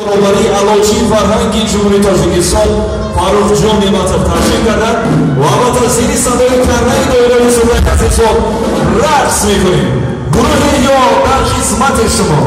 Роҳбарии Аълочии фарҳанги Ҷумҳурии Тоҷикистон Фаррухҷон Неъматов ташкил карданд ва албатта зери садои карнаи доирави сурнаи азизон рақс мекунем. Гурӯҳи Ё дар хизмати шумо.